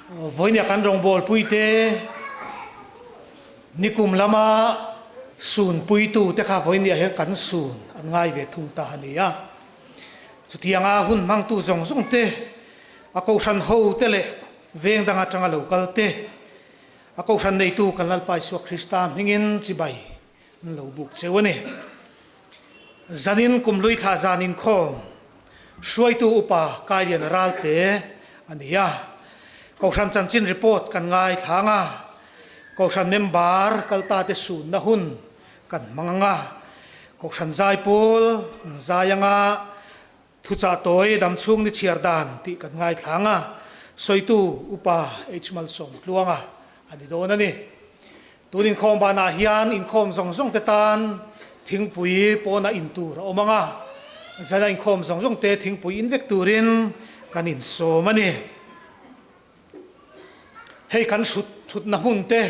Vawinia kan rawngbawlpuite nikum lama sunpuitute kha vawinia hian kan sun an ngai ve thung ta a ni a. Chutianga hun hmangtu zawng zawng te, a kohhran ho te leh veng dang atanga lo kal te, a kohhran neitu kan Lalpa Isua Krista hmingin chibai an lo buk cheu a ni. Zanin kumhlui thlah zan inkhawm hruaitu upa Kailian Ralte a ni a. Kohhran chanchin report kan ngaithlang a, kohhran member kaltate sunna hun kan hmang ang a, kohhran zaipawl an zai ang a, thuchah tawi damchhung ni chhiar dan tih kan ngaithlang a, sawitu Upa H Malsawmtluanga a ni dawn a ni. Tun inkhawm banah hian inkhawm zawng zawng te tan thingpui pawna in tur a awm ang a, zana inkhawm zawng zawng te thingpui in vek turin kan insawm a ni. Hei kan hrut thutna hmun te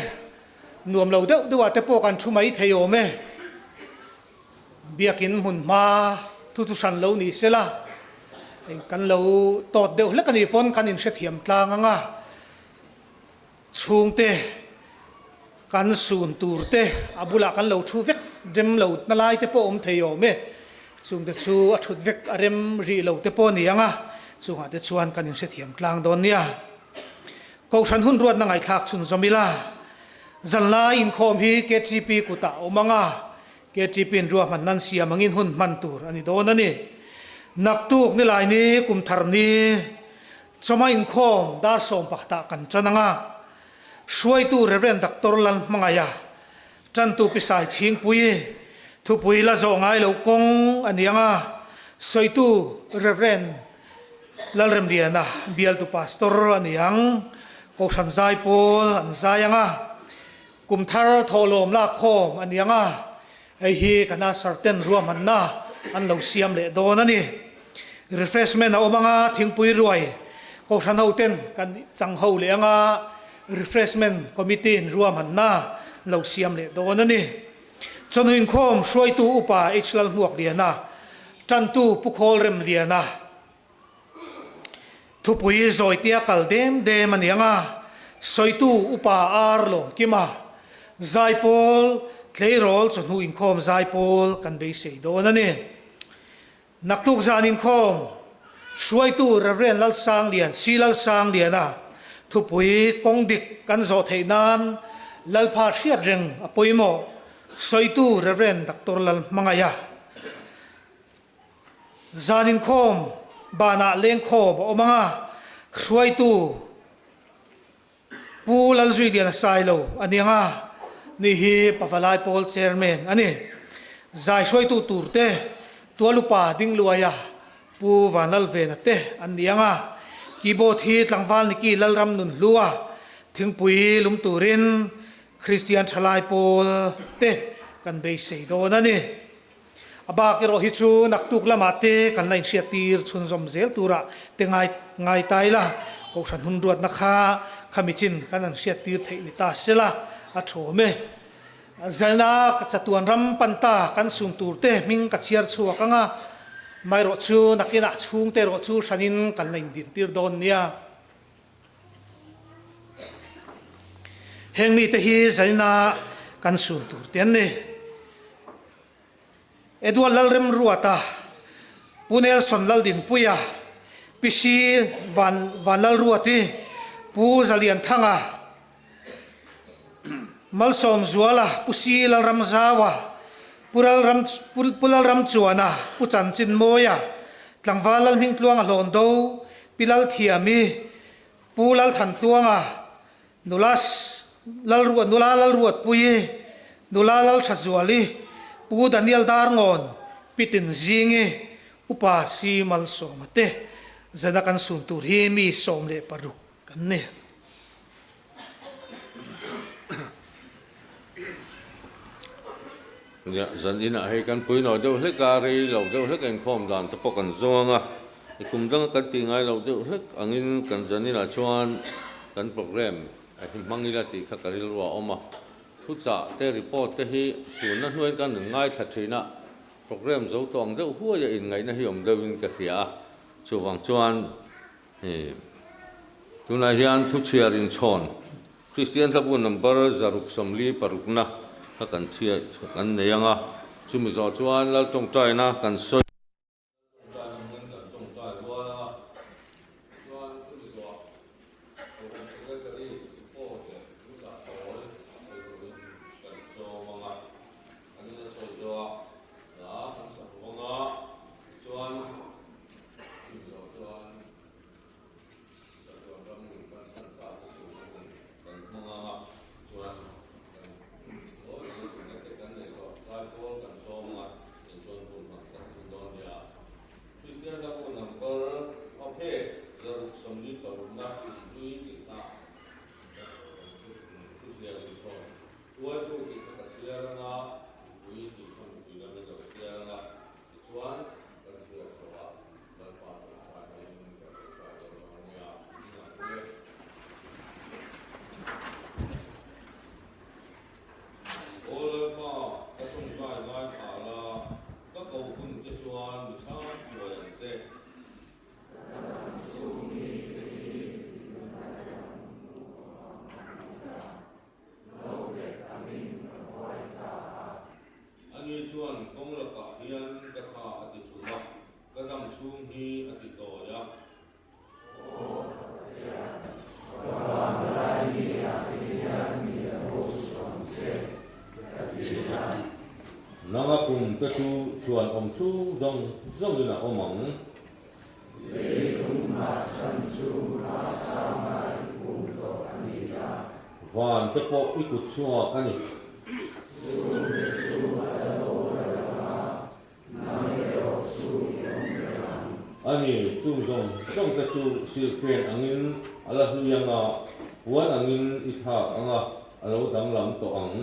nuam lo deuh deuh ah te pawh kan thu mai thei awm e. Biakin hmun hma thu chu hran lo ni sela, kan lo tawt deuh hlek a nih pawn kan inhrethiam tlang ang a. Chhungte kan sun tur te a bulah kan lo thu vek rem lo na lai te pawh awm thei awm e. Chungte chu a thut vek a rem rih lo te pawh a ni ang a, chungah te chuan kan inhrethiam tlang dawn nia. Kohhran hun ruatna ngaihthlak chhunzawm ila, zanlai inkhawm hi KTP kutah a awm ang a, KTP in ruahman nan siam angin hun hman tur a ni dawn a ni. Naktuk nilai ni kum thar ni chawma inkhawm dar 11ah kan tan ang a, hruaitu Rev. Doctor Lalhmangaiha Tantu Pisai Chhingpui thupui la zawh ngai loh kawng a ni ang a, sawitu Rev. Lalremliana bialtu pastor a ni ang. Kohhran zai pawl an zai ang a, kum thar thawhlawm lakkhawm a ni ang a, hei hi kan Asarten ruahmanna an lo siam leh dawn a ni. Refreshment a awm ang a, thingpui ruai Kohhran hoten kan chang ho leh ang a, Refreshment Committee in ruahmanna lo siam leh dawn a ni. Chawhnu inkhawm hruaitu Upa H Lalhmuakliana, Tantu Pu Khawl Remliana, Thupui zawitia kal dem dem a ni ang a, sawitu Upa R Lawmkima, Zaipawl Tleirawl chawhnu inkhawm Zaipawl kan beisei dawn a ni. Naktuk zan inkhawm hruaitu Rev. Lalsanglian C. Lalsangliana thupui kawng dik kan zawh theih nan Lalpha hriat reng a pawimawh, sawitu Rev. Doctor Lalhmangaiha. Zan inkhawm banah lengkhawm a awm ang a, hruaitu Pu Lalzuiliana Sailo a ni ang a, ni hi Pavalai Pawl Chairman a ni. Zai hruaitu tur te Tualupa Dingluaia, Pu Vanlalvena te an ni ang a, keyboard hi Tlangval Niki Lalram Nunhlua, Thingpui lum turin Kristian Thalai Pawl te kan beisei dawn a ni. A bak erawh hi chu naktuk lamah te kan la inhriat tir chhunzawm zel turah te ngai ngai ta ila, Kohhran hun ruatna kha khami chin kan han hriat tir theih ni ta sela a thawm e. Zalna ka chatuan ram pan ta kan sun tur te hming ka chhiar chhuak ang a, maherawh chu nakinah chhungte erawh chu hranin kan la indin tir dawn nia. Heng mite hi zalna kan sun tur te an ni. Edward Lalremruata, Pu Nelson Laldinpuia, Pi Si Van Vanlalruati, Pu Zalianthanga, Malsawmzuala, Pu Si Lalramzaua, Pu Lalram Pu Lalramchuana, Pu Chanchinmawia, Tlangval Lalhmingtluanga Hlawndo, Pi Lalthiami, Pu Lalthantluanga, Nula Lalruat Nula Lalruatpuii, Nula Lalthazuali, Pu Daniel Darngawn, Pi Tinzingi, Upa Si Malsawma te zana kan sun tur hi mi 16 kan ni. Nia, zan inah hei kan pui nawi deuh hlek a, rei lo deuh hlek a inkhawm dan te pawh kan zawng a, i kum danga kan tih ngai loh deuh hlek angin kan zan inah chuan kan program a hi hmang ila tih kha ka rilru a awm a, thuchah te report te hi sunna hnuaiin kan rawn ngaithla thin a, program zo tawh ang deuh huai a inngaihna hi awm deuhin ka hria a, chuvang chuan. Tunah hian thuchhiar inchhawn Kristian hlabu number 646 na kha kan chhiar kan nei ang a, chumi zawh chuan Lal tawngtaina kan sawi. Lal tawngtaina hmangin kan tawngtai rual ang a, chuan chumi zawhah Kohhran Secretary report leh thuchah tawi sawi turin kan sawm ang a, kan ina sawi zawhah hla kan sak vang a, tichuan chumi zawh chuan. Chatuan ram min pansan ta te chu hun kan hmang ang a, chuan kan aw eng eng te kan neih tawh tlai pawl kan sawm ang a, eng chuan hun hman kan tum dawn nia. Kristian ram u number a phek 646 na tih hlui tih kha kan thu chhiar inchhawn tuaitu tih kha ka chhiar ang a, mipui tih kha mipui lam in lo chhiar ang a, tichuan kan chhiar chho a. Lalpa tawngtai aiin ka tawngtai lo dawn a nia, i ngaihtuah e. Aw Lalpa, ka tawngtai ngaithla la, ka ko hun che chuan mi chhang hruai ang che. Ani chuan kawng lakah hian ka tha a ti thum a, ka dam chhung hi a ti tawi a. Nanga kum te chu chhuan awm chhung zawng zawngin a awm ang. Van te pawh i kut chhuak a ni. A ni, chung zawng zawng te chu silhfen angin a la hlui ang a, puan angin i thlak ang a, a lo danglam tawh ang.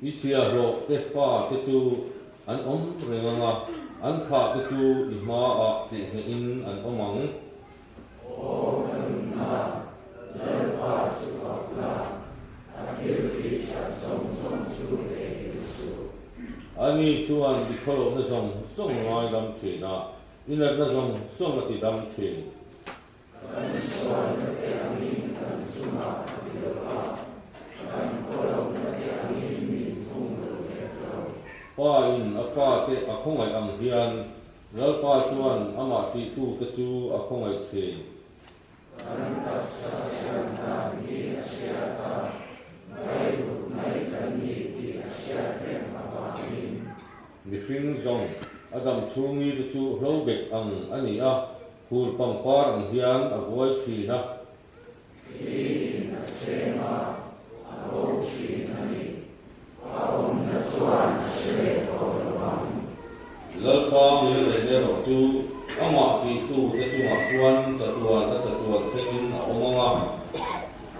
I chhiahhlawh te fa te chu an awm reng ang a, an thlah te chu i hmaah tihnghehin an awm ang. Ani chuan i khawlohna zawng zawng a ngaidam thin a, i natna zawng zawng a tidam thin. Kan sualna te angin kan chungah a ti lo va, kan khawlohna te angin min thung lo hek lo. Pa in a fate a khawngaih ang hian Lalpa chuan amah tihtute chu a khawngaih thin. Kan taksa siam dan hi a hriat a, vairut mai kan ni tih a hriat reng avangin. Mihring zawng a dam chhungi te chu hlo bek ang a ni a, Phul pangpar ang hian a vuai thin a. Thliin a chhem a, a bo thin a ni. A awmna chuan a hre leh tawh lo ang. Lalpa min reng erawh chu amah tihtute chungah chuan chatuan a chatuan thlengin a awm ang a.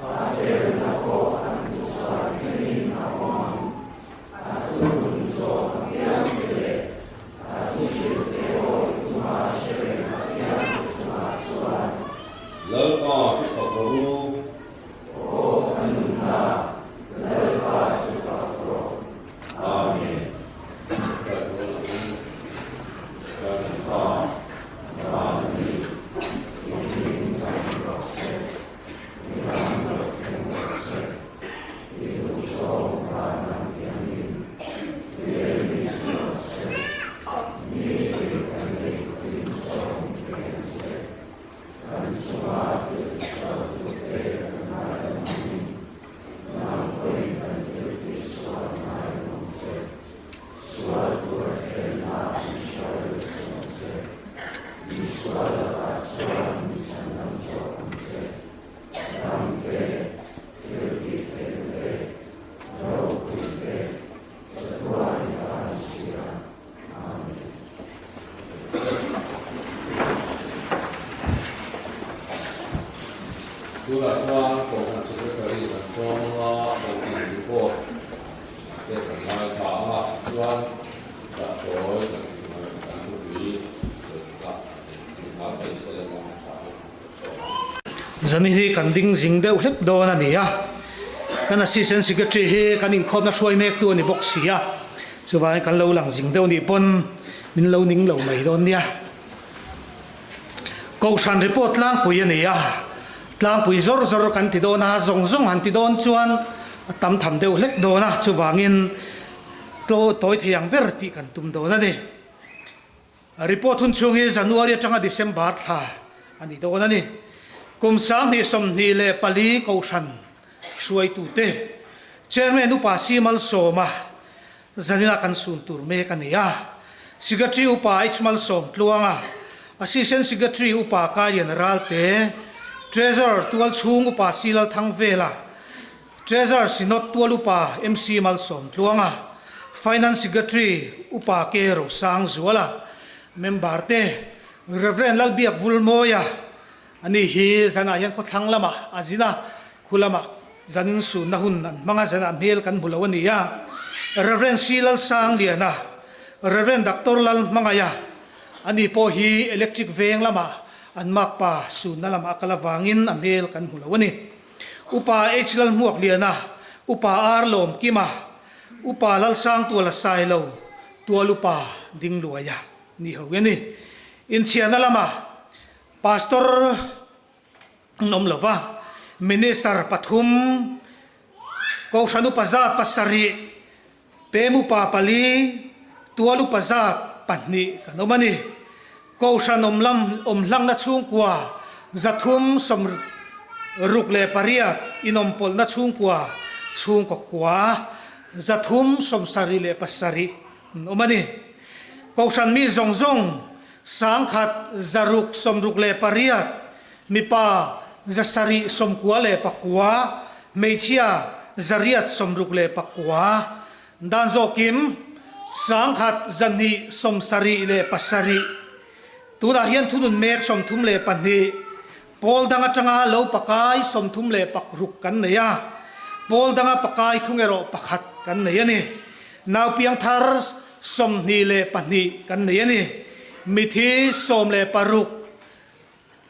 A felna pawh an thuchhuah thlengin a awm ang. A thunun zawk apiangte leh a thuhrilhte awi tuma hre reng apiangte chungah chuan. Lalpa chu fak rawh u. Aw ka nunna, Lalpa chu fak rawh. Amen. Bible in kan Pa Van mi i hming zam rawh se. I ram lo thleng rawh se. I duhzawng van ang hianin lei ni si rawh se. Nitin kan ei thin zawng i pe ang che. Kan chunga thil sualtute kan ngaidam angin nang pawhin kan thil tihsual ngaidam ang che. Sual tur a thlenna an hruai lut ang che. Misual lakah chuan mi chhandam zawk ang che. Ram te, thil tih theihna te, ropui te, chatuan i tan si a. Amen. Tunah chuan Kohhran Secretary kan sawm ang a, Kohhran report te kan ngaithla ang a, chuan dah tawi kan kan thupui sawi kha inhal mai sela a tha ang ka sawm ang. Zani hi kan ding zing deuh hlek dawn a ni a, kan Assistant Secretary hi kan inkhawmna hruai mektu a ni bawk si a. Chuvangin kan lo lang zing deuh nih pawn min lo ning lo mai dawn nia. Kohhran report tlangpui a ni a, tlangpui zawr zawr kan ti dawn a, zawng zawng han ti dawn chuan a tam tham deuh hlek dawn a, chuvangin tawi thei ang ber tih kan tum dawn a ni. Report hun chhung hi January atanga December thla a ni dawn a ni. Kum 2024 Kohhran hruaitute Chairman Upa Si Malsawma zanina kan sun tur mek a ni a. Secretary Upa H Malsawm Tluanga, Assistant Secretary Upa Kailian Ralte, Treasurer Tualchhung Upa Si Lalthangvela, Treasurer Synod Tual Upa MC Malsawm Tluanga, Finance Secretary Upa K Rosang Zuala, Member te Rev Lalbiak Vulmawia, ani hi zanah hian khawthlang lamah a zin a, khu lamah zanin sunna hun an hmang a, zanah hmel kan hmu lo a ni a. Rev C Lalsangliana, Rev Doctor Lalhmangaia, ani pawh hi Electric Veng lamah an makpa sunna lamah a kal avangin a hmel kan hmu lo a ni. Upa H Lalhmuakliana, Upa R Lawmkima, Upa Lalsangtuala Sailo, Tual Upa Dingluaia ni ho a ni. Inchhiarna lama Pastor an awm lo va, Minister pathum, Kohhran Upa zat pasarih, Pem upa pali, tual upa zat pahnih kan awm a ni. Kohhran awm lam awm hlangna chhungkua 368 inawmpawlhna chhungkua chhungkaw kua 377 an awm a ni. Kohhran mi zawng zawng 1608 mipa 799, hmeichhia 869, dan zawkim 1277. Tunah hian thunun mek 32, pawl dang atanga lo pakai 36 kan nei a, pawl danga pakai thung erawh pakhat kan nei a ni. Naupiang thar 22 kan nei a ni. Mithi 16.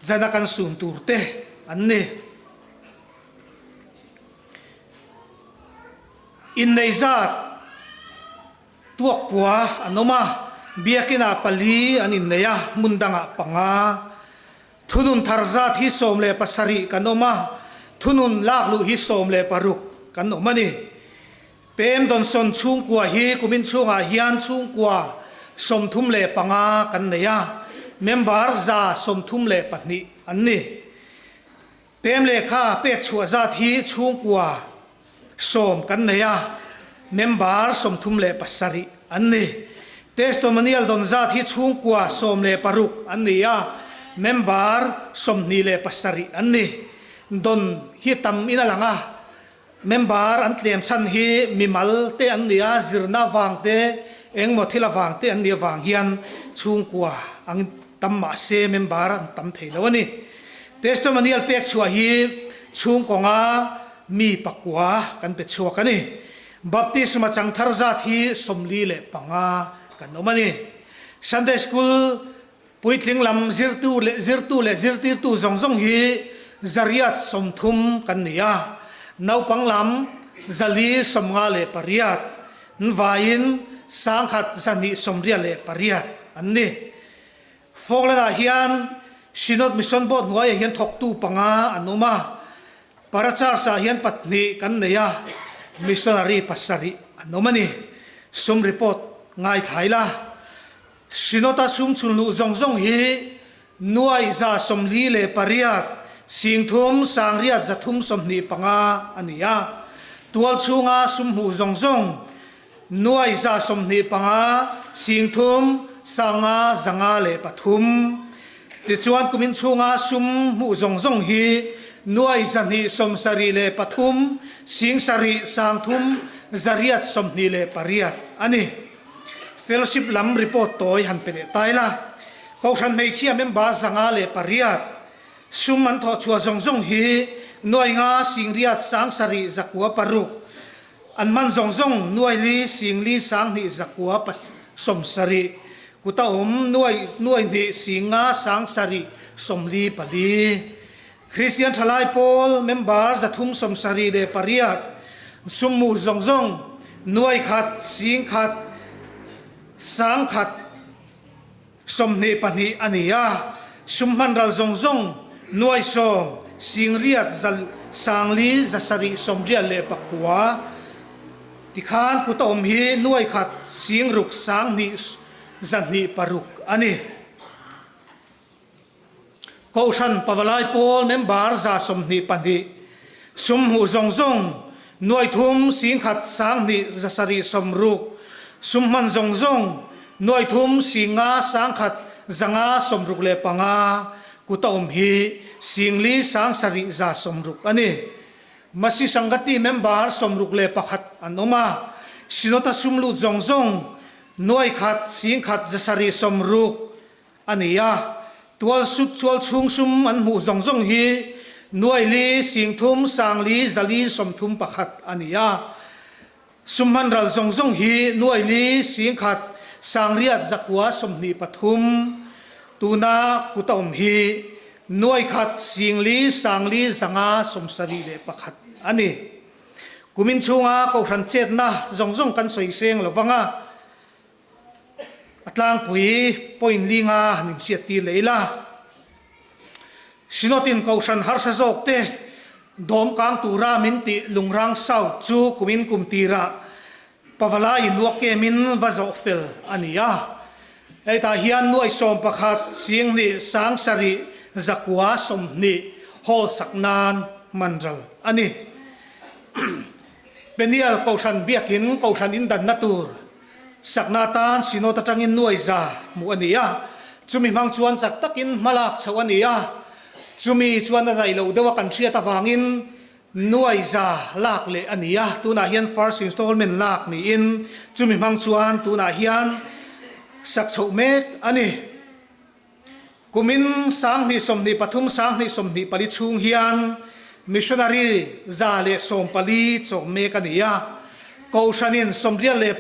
Zana kan sun tur te an ni. Innei zat tuak pua an awm a, biakinah pali an innei a, hmun dangah panga. Thunun thar zat hi 17 kan awm a, thunun lak luh hi 16 kan awm a ni. Pem Donson chhungkua hi kumin chhungah hian chhungkua 35 kan nei a, member 132 an ni. Pem lehkha pek chhuah zat hi chhungkua 10 kan nei a, member 37 an ni. Testomonial dawn zat hi chhungkua 16 an ni a, member 27 an ni. Dawn hi tam in a lang a, Member an tlem chhan hi mimal te an ni a, zirna avang te, engmaw thil avang te an nih avang hian chhungkua ang tam mah se member an tam thei lo a ni. Testimonial pek chhuah hi chhungkawnga mi pakua kan pe chhuak a ni. Baptisma chang thar zat hi 45 kan awm a ni. Sunday School Puitling lam zirtu leh zirtu leh zirtirtu zawng zawng hi 130 kan ni a, naupang lam 458, nvaiin 1288 an ni. Falkland-ah hian Synod Mission Board hnuaiah hian thawktu panga an awm a, Parachurch-ah hian pahnih kan nei a, missionary pasarih an awm a ni. Sum report ngaithla ila. Synod-a sum chhunluh zawng zawng hi nuai 48 singthum sangriat 325 a ni a. Tual chhunga sum hmuh zawng zawng nuai 25 singthum sanga 503. Tichuan kumin chhunga sum hmuh zawng zawng hi nuai 273 singsarih sangthum 828 a ni. Fellowship lam report tawi han pe leh ta ila, Kohhran hmeichhia member 508 sum an thawh chhuah zawng zawng hi nuai nga singriat 7000 906, an man zawng zawng nuai li singli 2000 970, kuta awm nuai nuai hnih singa 774. Kristian Thalai Pawl member 378 sum mu zawng zawng nuai khat 10,000. 122 a ni a, sum hman ral zawng zawng nuai sawm singriat za sangli zasarih sawmriat leh pakua tikhan kut a awm hi nuai khat singruk sanghnih zahnih paruk a ni. Kohhran Pavalai Pawl member 122, sum hmuh zawng zawng nuai thum 10,000 sanghnih 760, sum hman zawng zawng nuai thum 500 1,000 565, kut a awm hi 4,000 760 a ni. Masi Sangati member 61 an awm a, Synod-a sum lut zawng zawng nuai khat 1,000 760 a ni a, tual sut chual chhung sum an hmuh zawng zawng hi nuai li 30 sangli 431 a ni a, sum hman ral zawng zawng hi nuai li 10,000 8,923 tuna kut a awm hi nuai khat 4,000 4,571 a ni. Kumin chhunga Kohhran chetna zawng zawng kan sawi seng lo vang a. A tlangpui point linga han inhriat tir leh ila. Synod-in Kohhran harsa zawk te dawm kang tura min tih Lungrang South chu kumin kum tirah Pavalai Nuakemin va zawh fel a ni a. Hetah hian nuai 11 22 7 zakua 20 hall sak nan hman ral a ni. Peniel Kohhran Biakin Kohhran indanna tur sakna atan Synod atangin nuai za hmuh a ni a, chumi hmang chuan chak takin hma lak chhoh a ni a, chumi chuan a daih loh deuh a kan hriat avangin nuai za lak leh a ni a, tunah hian first installment lak niin chumi hmang chuan tunah hian sak chhoh mek a ni. Kumin 2023, 2024 chhung hian Missionary 114 chawm mek a ni a. Kohhranin 86,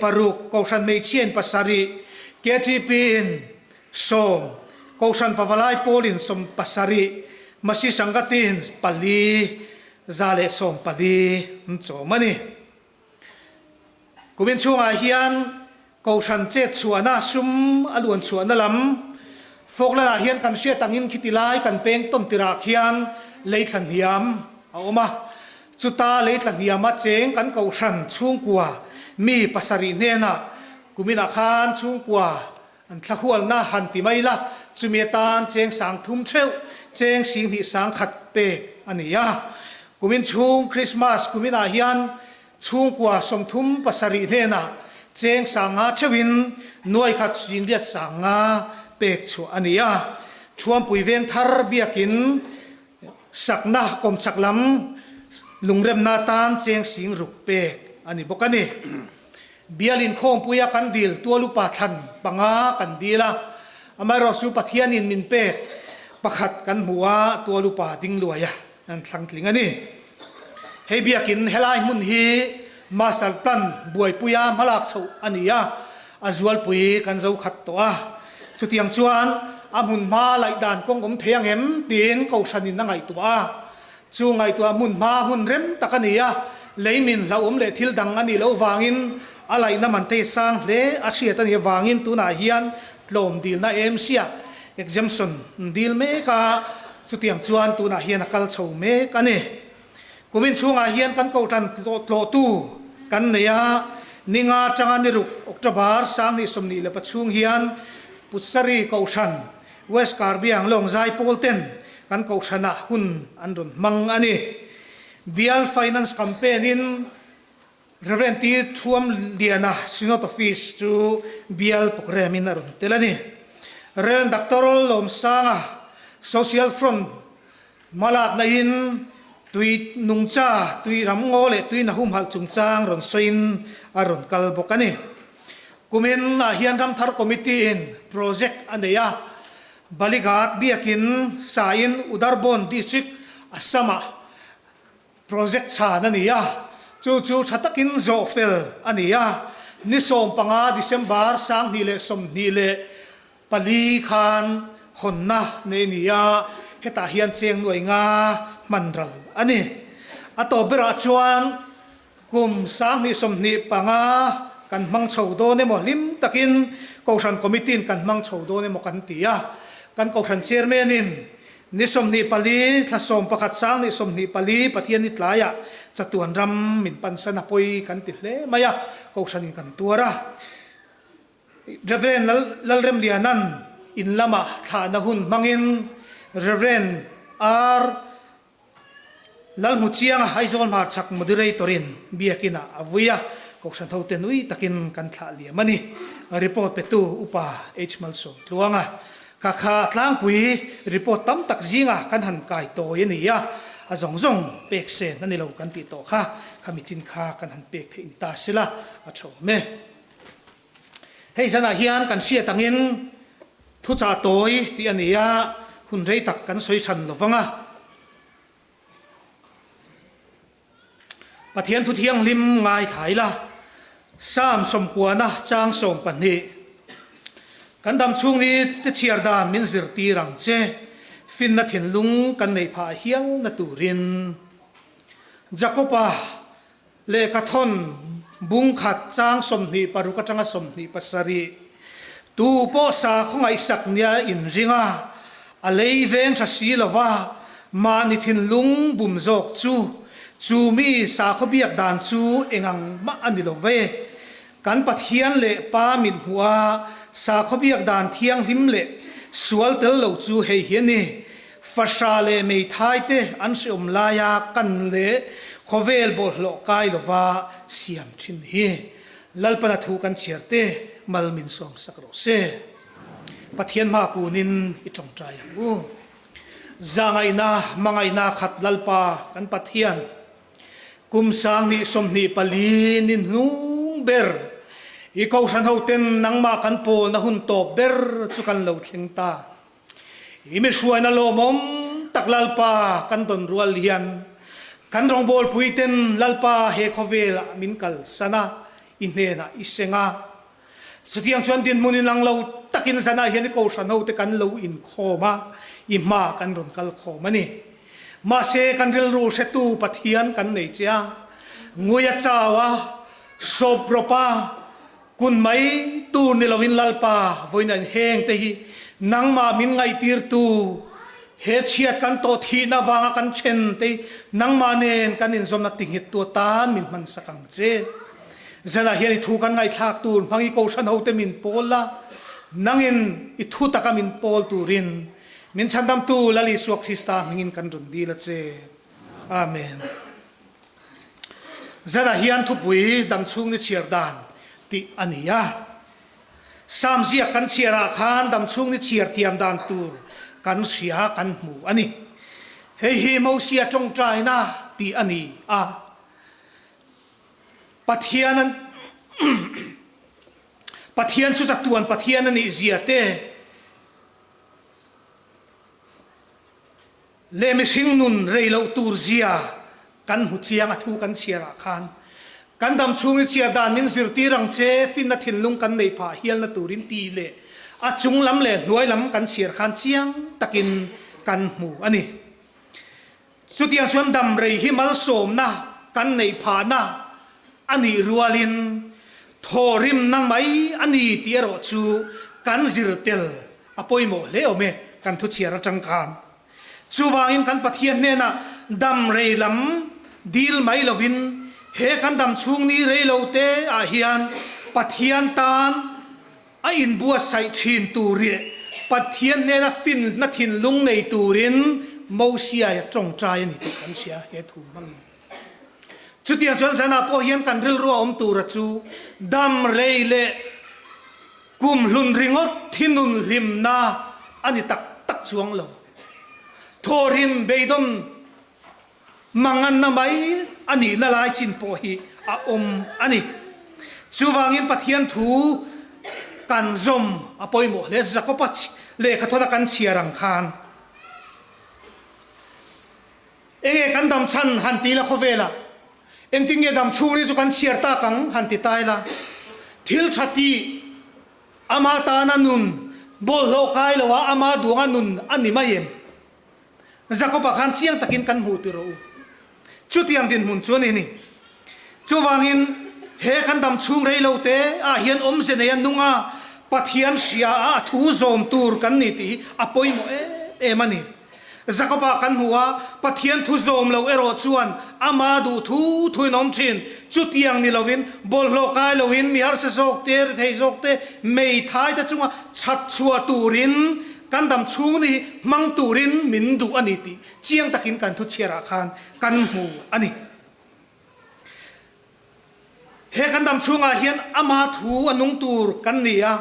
Kohhran Hmeichhiain pasarih, KTP-in sawm, Kohhran Pavalai Pawlin 17, Masi Sangatin pali, 114 an chawm a ni. Kumin chhungah hian Kohhran chet chhuahna sum a luan chhuahna lam Falkland-ah hian kan hriat angin khiti lai kan peng tawn tirah khian lei thla hniam a awm a. Chuta lei thla hniama cheng kan Kohhran chhungkua mi pasarih hnenah kuminah khan chhungkua an thla hualna han ti mai la, chumi atan cheng sang thum theuh, cheng 20 1,000 pek a ni a. Kumin chhung Krismas kuminah hian Chhungkua 37 hnenah cheng 50 theuhin nuai khat 80 50 pek chhuah a ni a. Thuampui veng thar biakin sakna kawmchak lam lungremna atan cheng 60 pek a ni bawk a ni. Bial inkhawmpuia kan dil tual upa thlan panga kan dil a, amaherawhchu Pathianin min pek pakhat kan hmu a, tual upa ding luai a an thlang tling a ni. Hei biakin helai hmun hi Master Plan buaipuia hmalak chhoh a ni a, a zualpui kan zo khat tawh a. Chutiang chuan a hmun hma laih dan kawng awm thei ang em tiin Kohhranin a ngaihtuah a. Chu ngaihtuah hmun hma hmun rem tak a ni a, lei min hlauhawm leh thil dang a nih loh vangin a laihna man te sang hle a hriat a nih avangin tunah hian tlawm dilna AMC-ah exemption an dil mek a, chutiang chuan tunah hian a kal chho mek a ni. Kumin chhungah hian kan kohhran tlawhtu kan nei a, ninga atanga ni ruk October 2024 hian Putsari Kohhran, West Karbi Anglong Zaipawl ten kan kohhranah hun an rawn hmang a ni. Bial Finance Campaign-in Rev. T. Thuam Liana Synod Office chu bial programme-in a rawn tel a ni. Rev. Doctor Lawmsanga Social Front hmalakna in tui nungcha, tui ram ngaw leh tui na humhalh chungchang rawn sawiin a rawn kal bawk a ni. Kumin ah hian Ramthar Committee in project a nei a, Balighat biakin sa in Udarbond District Assam ah Project chhan a ni a, chu chu tha takin zawh fel a ni a. Ni 15 December 2024 khan hawnna nei a ni a, hetah hian cheng nuai nga hman ral a ni. A tawp berah chuan kum 2025 kan hmang chho dawn emaw hlim takin. Kohhran Committee in kan hmang chho dawn emaw kan ti a, kan Kohhran Chairman in ni 24 thla 11 sang ni 24 Pathian ni tlaiah chatuan ram min pansan a pawi kan ti hle mai a, Kohhran in kan tuar a. Rev. Lalremlianan in lamah thlahna hun hmangin Rev. R. Lalhmuchianga Aizawl hmarchhak Moderator-in biakinah a vui a, Kohhran hote nui takin kan thlah liam a ni. Report petu Upa H. Malsawmtluanga ka kha tlangpui report tam tak zinga kan han kai tawi a ni a, a zawng zawng pek sen a ni lo kan tih tawh kha, khami chin kha kan han pek theih ni ta sela a tha awm e. Hei zanah hian kan hriat angin thuchah tawi tih a ni a, hun rei tak kan sawi chhan lo vang a. Pathian thu thianghlim ngaithla ila, Psalm sawmkuana chang 12, Kan dam chhung ni te chhiar dan min zirtir ang che, finna thinlung kan neih phah hialna turin. Jakob-a Lehkhathawn bung khat chang 26 atanga 27, Tu pawh sakhaw ngaihsak nia inring a, a lei veng hra si lova mahni thinlung bum zawk chu, chu mi sakhaw biak dan chu engang mah a ni lo ve. Kan Pathian leh Pa mit hmuh a, sakhaw biak dan thianghlim leh sual tel lo chu hei hi a ni. Fahra leh meithai te an hreawm laia kan leh khawvel bawlhhlawh kai lova siam thin hi Lalpana thu kan chhiar te mal min sawm sak rawh se. Pathian hma kunin i tawngtai ang u. Zahngaihna, hmangaihna khat Lalpa kan Pathian kum sang hnih 24 ni hnung ber i Kohhran hoten nangmah kan pawlna hun tawp ber chu kan lo thleng ta. I mi hruaina lawmawm tak Lalpa kan dawn rual hian kan rawngbawlpui ten Lalpa he khawvelah min kalsan a, i hnenah i seng a. Chutiang chuan dinhmun inang lo takin zanah hian i kohhran ho te kan lo inkhawm a, i hma kan rawn kal khawm a ni. Mahse kan rilru hretu Pathian kan nei che a, ngui a chau a, hrawp rawp a, Kun mai tur ni loin Lalpa vawiin an heng te hi nangmah min ngaihtirtu, he chhiat kan tawh thihna vanga kan then te hi nangmah nen kan inzawmna tinghettu atan min hmansak ang che. Zanah hian i thu kan ngaihthlak tur hmang i Kohhran hote min pawl la, nangin i thu taka min pawl turin min chhandamtu Lal Isua Krista hmingin kan rawn dil a che. Amen. Zanah hian thupui damchhung ni chhiar dan tih a ni a. Psalm ziak kan chhiarah khan damchhung ni chhiar thiam dan tur kan hria kan hmu a ni. Hei hi Mosia tawngtaina tih a ni a. Pathian an Pathian chu chatuan Pathian a nih zia te, Leh mihring nun rei loh tur zia kan hmu chiang a thu kan chhiar ah khan kan dam chhung i chhiar dan min zirtir ang che finna thinlung kan neih phah hialna turin tih leh a chung lam leh hnuai lam kan chhiar khan chiang takin kan hmu a ni. Chutiang chuan dam rei hi malsawmna kan neih phahna a nih rualin thawhrimna mai a ni tih erawh chu kan zir tel A pawimawh hle awm e kan thuchhiar atang khan. Chuvangin kan Pathian hnenah dam rei lam dil mai lovin he kan dam chhung ni rei lo te ah hian Pathian tan a inbuatsaih thin tur leh Pathian hnena finna thinlung nei turin Mosiai a tawngtai a ni tih kan hria he thu hmangin. Chutiang chuan zanah pawh hian kan rilru a awm tura chu dam rei leh Kum hlun ringawt thinun hlimna a ni tak tak chuang lo. Thawhrim beidawn manganna mai a nihna lai chin pawh hi a awm a ni. Chuvangin Pathian thu kan zawm a pawimawh hle. Jakoba lehkhathawna kan chhiar ang khan enge kan dam chhan han ti la khawvelah Engtin nge dam chhung ri chu kan chhiar tak ang han ti ta ila, thil tha tih ama tana nun bawlhhlawh kai lo a ama duanga nun a ni mai em? Jakob-a khan chiang takin kan hmuh tir rawh u. Chutiang dinhmun chu a ni ni. Chuvangin he kan dam chhung rei lo te ah hian awmze nei a nung a, Pathian hria a a thu zawm tur kan ni tih hi a pawimawh em em a ni. Jakoba kan hmu a, Pathian thu zawm lo erawh chuan ama duh thu thuin awm thin. Chutiang ni lovin, bawlhhlawh kai loin mi harsa zawk te, rethei zawk te, meithai te chunga that chhuah turin kan dam chhung ni hi hmang turin min duh a ni tih chiang takin kan thu chhiarah khan kan hmu a ni. He kan dam chhungah hian ama thu a nung tur kan ni a,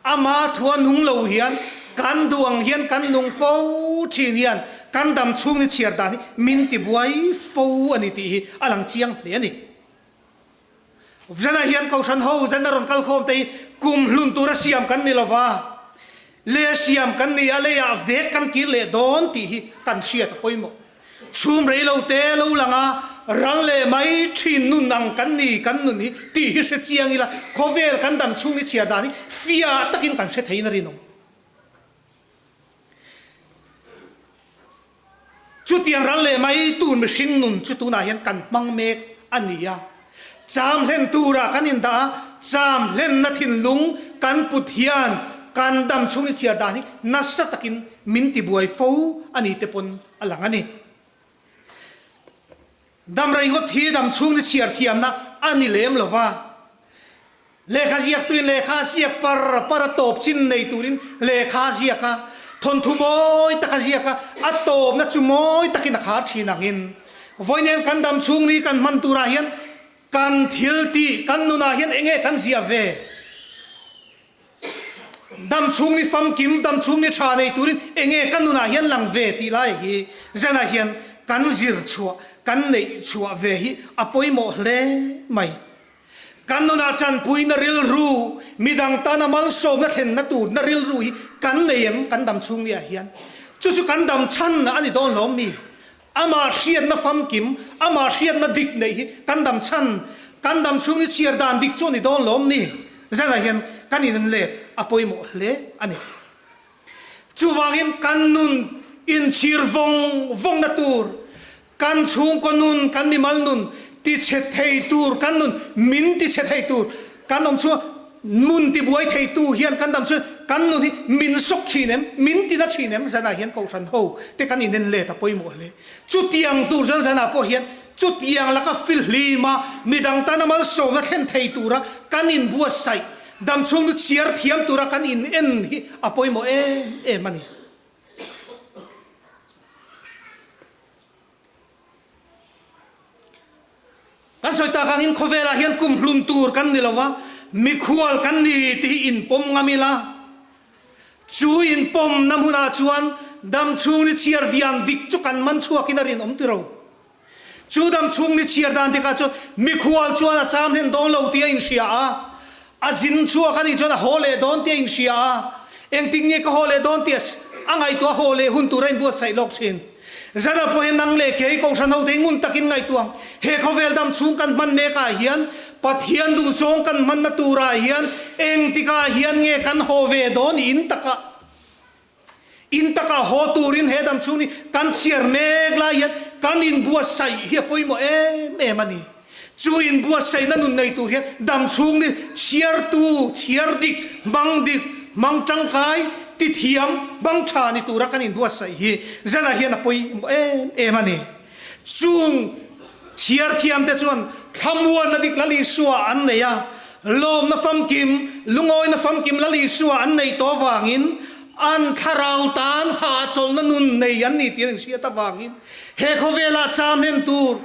ama thu a nung lo hian kan duh ang hian kan nung fo thin hian kan dam chhung ni chhiar dan hi min ti buai fo a ni tih hi a lang chiang hle a ni. Zanah hian Kohhran ho zan a rawn kal khawm te hi kum hlun tura siam kan ni lova, lei a siam kan ni a, leiah vek kan kir leh dawn tih hi kan hriat a pawimawh. Chhum rei lo te lo lang a, ral leh mai thin nun ang kan ni, kan nun hi tih hi hre chiang ila, khawvel kan dam chhung ni chhiar dan hi fiah takin kan hre theiin a rinawm. Chutiang ral leh mai tur mihring nun chu tunah hian kan hmang mek a ni a. Cham hlen tura kan indah a, cham hlenna thinlung kan put hian kan dam chhung ni chhiar dan hi nasa takin min tibuai fo a ni te pawn a lang a ni. Dam rei ngawt hi dam chhung ni chhiar thiamna a ni lem lo va. Lehkha ziaktuin lehkha a ziak par par a tawp chin nei turin lehkha a ziak a, thawnthu mawi tak a ziak a, a tawpna chu mawi takin a khar thin angin vawiin kan dam chhung ni kan hman turah hian kan thil tih kan nunah hian eng nge kan ziah ve? Dam chhung ni famkim, dam chhung ni tha nei turin eng nge kan nunah hian lang ve tih lai hi zanah hian kan zir chhuah, kan neih chhuah ve hi a pawimawh hle mai. Kan nunah tanpuina rilru, midang tana malsawmna thlenna turna rilru hi kan nei em? Kan dam chhung niah hian chu chu kan dam chhan a ni dawn lawm mi? Amah hriatna famkim, amah hriatna dik neih hi kan dam chhan, kan dam chhung ni chhiar dan dik chu a ni dawn lawm ni? Zanah hian kan in let a pawimawh hle a ni. Chuvangin kan nun inchhir vawng vawngna tur, kan chhungkaw nun, kan mimal nun tichhe thei tur, kan nun min tichhe thei tur, kan awm chhunga nun tibuai theitu hian kan dam chuan kan nun hi min sawk thin em, min tina thin em zanah hian Kohhran ho te kan inen let a pawimawh hle. Chutiang tur chuan zanah pawh hian chutiang laka filhlima midang tana malsawmna thlen thei tura kan inbuatsaih Damchhung nu chhiar thiam tura kan in en hi a pawimawh em em a ni. Kan sawi tak angin khawvelah hian kum hlun tur kan ni lo va, mikhual kan ni tih hi inpawm ngam ila, chu inpawmna hmunah chuan damchhung ni chhiar diam dik chu kan man chhuakin a rinawm tiro. Chu dam chhung ni chhiar dan tikah chuan mikhual chuan a cham hlen dawn lo tih a inhria a, a zin chhuak a nih chuan a haw leh dawn tih a inhria a, engtik nge ka haw leh dawn tih a ngaihtuah a haw leh hun tur a inbuatsaih lawk thin. Zana pawh hian nang leh kei Kohhran hote hi ngun takin ngaihtuah ang. He khawvel dam chhung kan hman mekah hian Pathian duhzawng kan hmanna turah hian engtikah hian nge kan haw ve dawn in takah In takah haw turin he dam chhung hi kan chhiar mek lai hian kan inbuatsaih hi a pawimawh em em a ni. Chu inbuatsaihna nun nei tur hian dam chhung ni chhiartu, chhiar dik, hmang dik, hmang tangkai, tithiam, hmang tha ni tura kan inbuatsaih hi zanah hian a pawimawh em em a ni. Chung chhiar thiamte chuan thlamuanna dik Lal Isua an nei a, lawmna famkim, lungawina famkim Lal Isua an neih tawh avangin an thlarau tan hahchawlhna nun nei an ni tih an inhriat avangin he khawvelah cham hlen tur,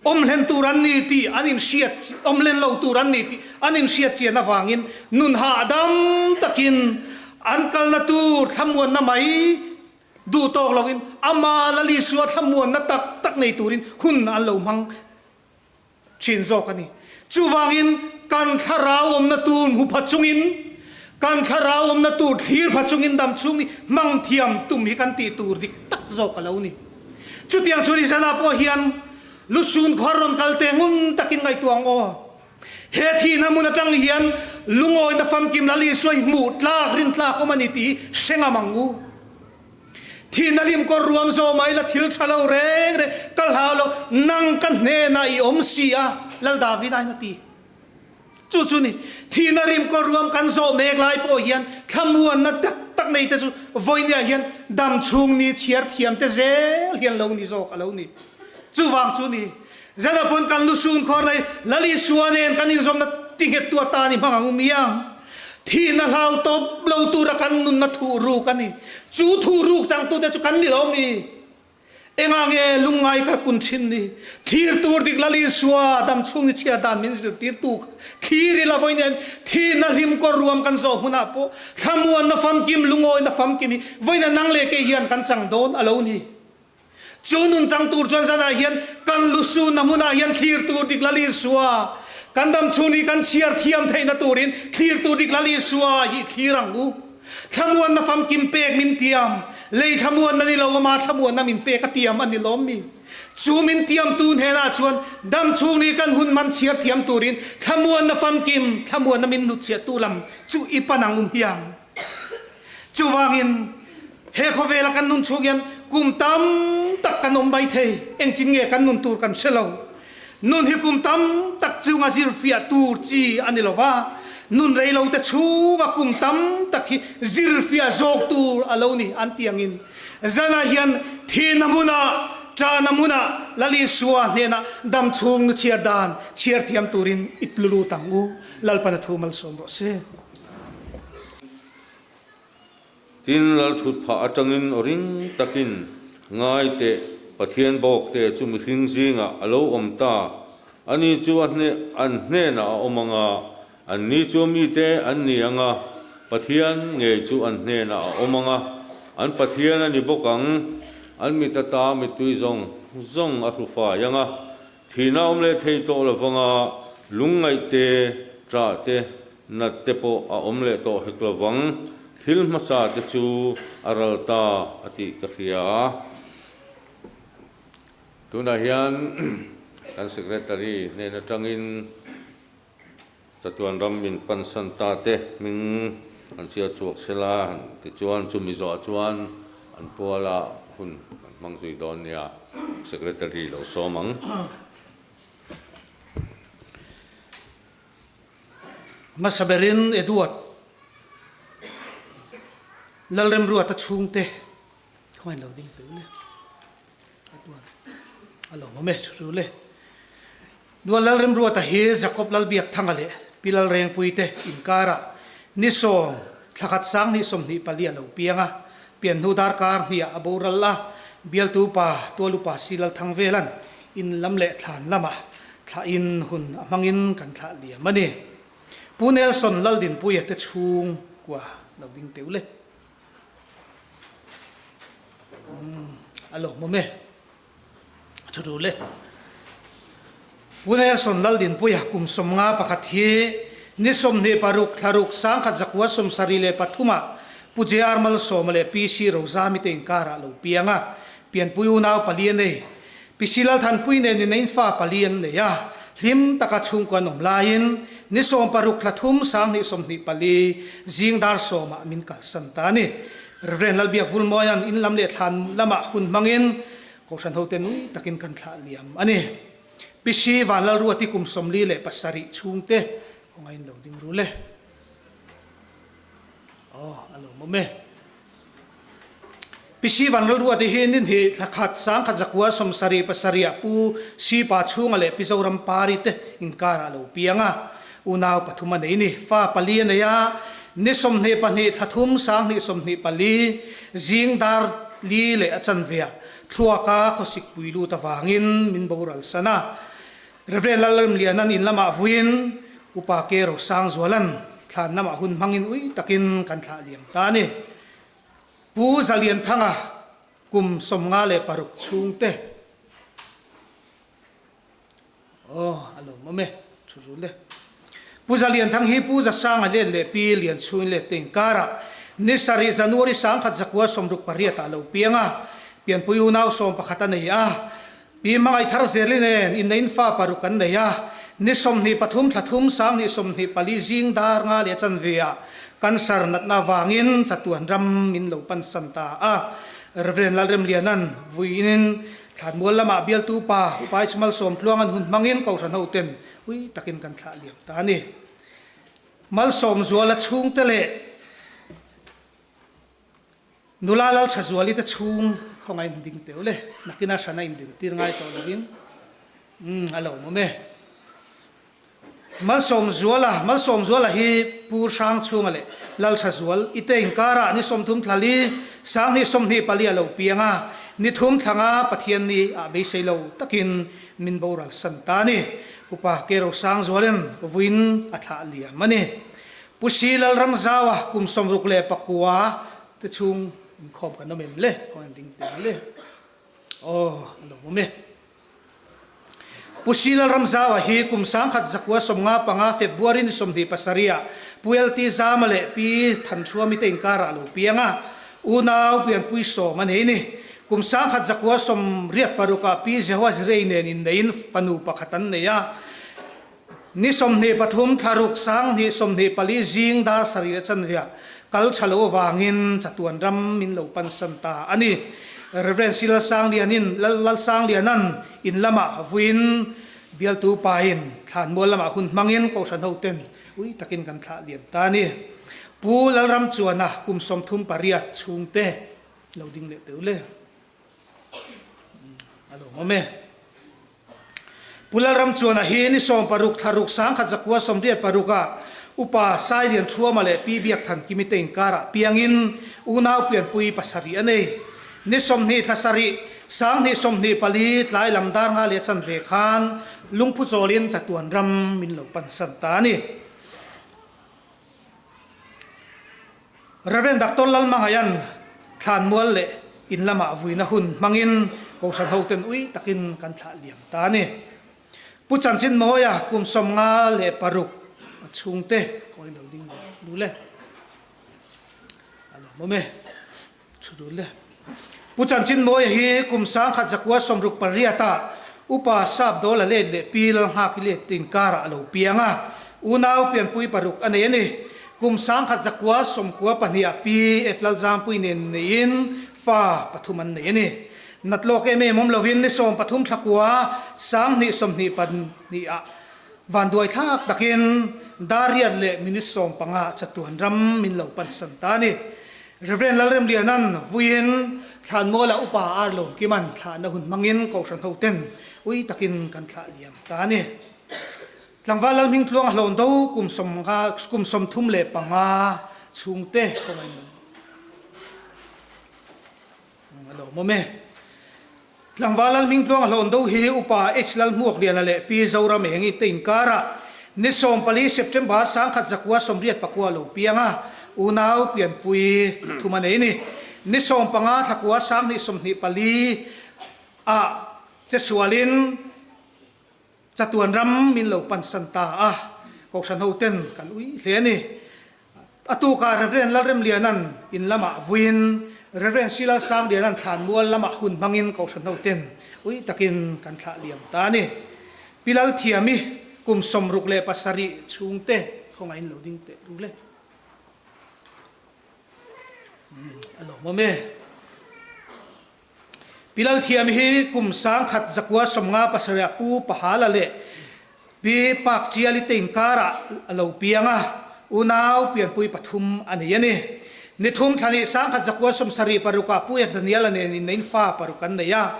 awm hlen tur an ni tih an inhriat, awm hlen lo tur an ni tih an inhriat chian avangin nun hahdam takin an kalna tur thlamuanna mai Duh tawk loin ama Lal Isua thlamuanna tak tak nei turin hun an lo hmang thin zawk a ni. Chuvangin kan thlarau awmna tur hmu pha chungin, kan thlarau awmna tur thlir pha chungin dam chhung hi hmang thiam tum hi kan tih tur dik tak zawk a lo ni. Chutiang chu ni zanah pawh hian lusun khuar rawn kal te ngun takin ngaihtuah ang aw. He thihna hmun atang hian lungawina famkim Lal Isua hi hmuh tlak, rin tlak awm a ni tih hi hre ngam ang u. Thihna hlim kawr ruam zawh mai la thil tha lo reng reng ka hlau lo, nang ka hnenah i awm si a, Lal David-a in a ti. Chu chu ni, thihna rim kaw ruam kan zawh mek lai pawh hian thlamuanna tak tak nei te chu vawinia hian dam chhung ni chhiar thiam te zel hian lo ni zawk a lo ni. Chuvang chu ni, zana pawn kan lu sun khawr lai Lal Isua nen kan inzawmna tinghet tu atan i hmang ang u miang. Thihna hlau tawp lo tura kan nunna thuh ruk a ni. Chu thuh ruk changtute chu kan ni lo mi. Engah nge lungngai ka kun thin ni? Thlir tur dik Lal Isua dam chhung ni chhiar dan min zirtirtu kha thlir ila vawi nen thihna hlim kawr ruam kan zawh hmunah pawh thlamuanna famkim lungawina famkim hi vawiina nang leh kei hian kan chang dawn a lo ni. Chu nun chang tur chuan zanah hian kan lusunna hmunah hian thlir tur dik Lal Isua kan dam chhung hi kan chhiar thiam theihna turin thlir tur dik Lal Isua hi thlir ang u. Thlamuanna famkim pek min tiam, lei thlamuanna ni lo ama thlamuanna min pek a tiam a ni lawm mi? Chu min tiamtu hnenah chuan dam chhung ni kan hun man chhiar thiam turin thlamuanna famkim, thlamuanna min hnutchhiahtu lam chu i pan ang um hiang. Chuvangin, he khawvela kan nun chhung hian kum tam tak kan awm mai thei, engchin nge kan nun tur kan hre lo. Nun hi kum tam tak chunga zirfiah tur chi a ni lo va, nun rei lo te chhunga kum tam tak hi zirfiah zawk tur a lo ni an ti angin zanah hian thihna hmunah, ṭahna hmunah Lal Isua hnenah dam chhung nu chhiar dan chhiar thiam turin i tlu lut ang u. Lalpana thu malsawm rawh se. Tin, Lal thut phah atangin aw ring takin, Ngai teh, Pathian bawk te chu mihring zingah a lo awm ta. Ani chu a hne, an hnenah a awm ang a, anni chu mite an ni ang a, Pathian ngei chu an hnenah a awm ang a, an Pathian a ni bawk ang. An mit ata mittui zawng zawng a hlu fai ang a, thihna awm leh thei tawh lo vang a, lungngaih te, ṭah te, Nat te pawh a awm leh tawh hek lovang, thil hmasa te chu a ral ta a tih ka hria a. Tunah hian kan Secretary hnen atangin chatuan ram min pansan ta te hming an chhiar chhuak sela han ti chuan chumi zawhah chuan an puala hun kan hmang zui dawn nia, Secretary lo sawm ang. Hmasa berin Edward Lalremruata chhungte khawngaih lo ding teh u le. Edward a lo awm e thu ru le. Nua Lalremruata hi Jacob Lalbiakthanga leh Pi Lalrengpuite inkarah ni sawm thlakhat sang hnih 24 a lo piang a, pian hnu darkar hniah a boral a, bialtu pa Tualupa Si Lalthangvelan in lam leh thlan lamah Thlahin hun a hmangin kan thlah liam a ni. Pu Nelson Laldinpuia te chhung kua lo ding teuh le. Umm a lawmawm e. A thu ru le. Pu Nelson Laldinpuia kum 51 hi ni 26 thlaruk 1973 ah Pu JR Malsawma leh PC Rozami te inkarah lo piang a, pianpui unau pali a nei. Pisi Lalthanpui nen innein fa pali an nei a, hlim taka chhungkua an awm laiin ni 16 thla thum 2024 zing dar sawmah min kalsan ta a ni. Rev. Lalbiak Vulmawia'n in lam leh thlan lamah hun hmangin Kohhran hote nui takin kan thlah liam a ni. Pisi Vanlalruati kum 47 chhungte kawngaiin lo ding ru le. Aw, a lawmawm e. Pi Sivan Lalruati hi nin hi thla khat 1977 ah Pu Sipa Chhunga leh Pi Zoram Pari te inkarah a lo piang a. Unau pathum a nei ni. Fa pali a nei a, ni 22 thla thum 2024 zing dar li leh a chanve ah thluaka khawsik pui lut avangin min boral san a. Rev. Lalremlianan in lamah vuiin Upa Ke Rosangzualan thlan lamah hun hmangin ui takin kan thlah liam ta a ni. Pu Zalianthanga kum 56 chhungte Aw, a lawmawm e, thu rul e. Pu Zalianthang hi Pu Zasanga let leh Pi Lianchhungin let te inkarah ni sarih January 1968 ah a lo piang a, pianpui unau 11 a nei a. Pi Hmangaih Thar Zirli nen innein fa paruk an nei a, ni 23 thla thum 2024 zing dar nga leh chanve ah cancer natna avangin chatuan ram min lo pansan ta a. Rev. Lalremlianan vuiin Thlanmual lamah bialtu pa Upa Ismail Sawmtluangan hun hmangin Kohhran hoten ui takin kan thlah liam ta a ni. Malsawmzuala chhungte leh Nula Lalthazuali te chhung khawngaih in ding teuh le, nakina hrana in din tir ngai tawh lovin umm a lo awm e. Malsawmzuala, Malsawmzuala hi Pu Hrangchhunga leh Lalthazual i te inkarah ni 30 thla li, 2024 a lo piang a, ni thum thla nga Pathianni ah beisei lo takin min boral san ta a ni. Upa Kero Sangzualin vuin a thlah liam a ni. Pu Si Lalramzaua kum 69 te chhung inkhawm kan awm em le? Khaw en ding teh le. Aw, a lo awm e. Pu Si Lalramzaua hi kum 1995 February ni 27 ah Pu LT Zama leh Pi Thanchhuami te inkarah a lo piang a, unau pianpui sawm a nei ni. Kum 1986 ah Pi Jehoa Zirei nen inneiin fanu pakhat an nei a. Ni 23 thla ruk 2024 zing dar sarih leh chanve kal tha lo avangin chatuan ram min lo pansan ta a ni. Rev. Si Lalsanglianin Lalsanglianan in lamah vuiin bialtu pain thlanmual lamah hun hmangin Kohhran hoten ui takin kan thlah liam ta a ni. Pu Lalramchuana kum 38 chhungte lo ding leh teuh le. A lo awm e. Pu Lalramchuana hi ni 16 thla ruk 1986 ah Upa Sailian Thuama leh Pi Biakthan Kimi te inkarah piangin unau pianpui pasarih a nei. Ni 20 thla sarih 2024 tlai lam dar nga leh chanve khan lungphu chawlin chatuan ram min lo pansan ta a ni. Rev. Doctor Lalmangaian thlanmual leh in lamah vuina hun hmangin Kohhran hoten ui takin kan thlah liam ta a ni. Pu Chanchin Mawia kum 56 a chhungte kawi lo ding ve lu le. A lawmawm e. Thu dul le. Pu Chanchin Mawia hi kum 1968 ah Upa Sap Dawla let leh Pi Lalnghaki let tinkarah a lo piang a, unau pianpui paruk a nei a ni. Kum 1992 ah Pi F Lalzangpui nen neiin fa pathum an nei a ni. Nat lawk em em awm lovin ni 13 thla kua 2022 ah vanduai thlak takin dar riat leh minute 15 chatuan ram min lo pansan ta a ni. Rev. Lalremlianan vuiin Thlanmuala Upa Ar Lawmkiman thlahna hun hmangin Kohhran hoten ui takin kan thlah liam ta a ni. Tlangval Lalhmingtluanga hlawn do kum sawmnga kum 35 chhungte kawngin a lawmawm e. Tlangval Lalhmingtluanga hlawn do hi Upa H Lalhmuakliana leh Pi Zoramengi te inkarah ni 14 September 1989 lo piang a, unau pianpui thum a nei ni. Ni 15 thla kua 2024 ah che sualin chatuan ram min lo pansan ta a, Kohhran hoten kan ui hle a ni. A tukah Rev. Lalremlianan in lamah vuiin Rev. Silal Sanglianan thlanmual lamah hun hmangin Kohhran hoten ui takin kan thlah liam ta a ni. Pi Lalthiami kum 67 chhungte khawngaih in lo ding teh ru le. A lawmawm e. Pi Lalthiam hi kum 1957 Pu Pahala leh Pi Pak Chiali te inkarah a lo piang a, unau pianpui pathum a nei a ni. Ni thum thla nih 1976 ah Pu F Daniela nen innein fa paruk an nei a,